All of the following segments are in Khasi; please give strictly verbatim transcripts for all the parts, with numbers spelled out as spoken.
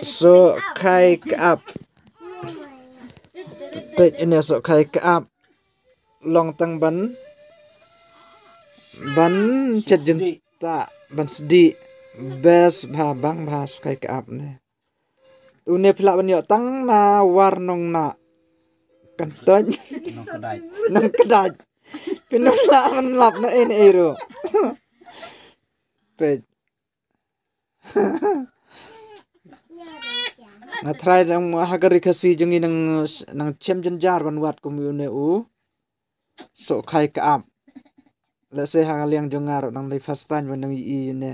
Sohkhai ka ap. Peit ine sohkhai ka ap. Long tang ban ban chet jin ta ban sdi. Best bha bang bha sohkhai ka ap ne. Une phi lah ban ïoh tang na War Nongnah. Kan toit. Nongkdait. Nongkdait. Phi nang lah ban lap na ei na ei ruh. Peit. Nga trai dang ha ka ri Khasi jong ngi nang nang chem jynjar ban wad kum une u sohkhai ka ap. Lehse ha ka liang jong nga ruh nang dei first time ban nang ïohi une.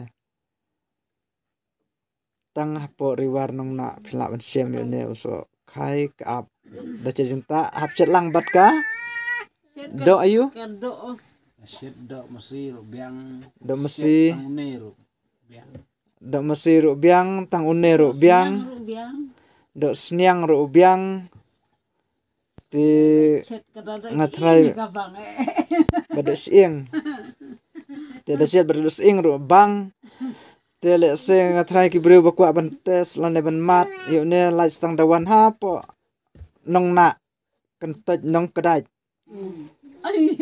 Tang hapoh Ri War Nongnah phi lah ban shem ïa une u sohkhai ka ap. Da chet jingtah hap chet lang bad ka. Doh aïu? Ka doh os. Shit doh masi ruh biang. Doh masi. Shit tang une ruh biang. Doh masi ruh biang, tang une ruh biang. Sniang ruh biang. Doh sniang ruh biang. Te chet ka da doh nga trai sniang ka bang eh. Ba doh sniang. Te da chet ba doh sniang ruh bang. Te lehse nga trai ki briew ba kwah ban test lane ban mad ïa une lait tang da wan hapoh Nongnah. Kan toit nongkdait.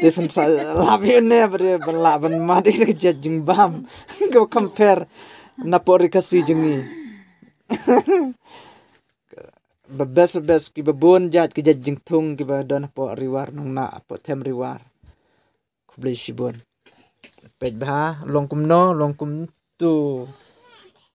Te phin sa lap ïa une ba dei ban lah ban mad ïa ka jait jingbam. Ko compare na pori Khasi jong ngi. Ba best ba best kiba bun jait ki jait jingthung kiba don hapoh Ri War Nongnah hapoh them Ri War. Khublei shibun. Peit bha long kumno long kumtu.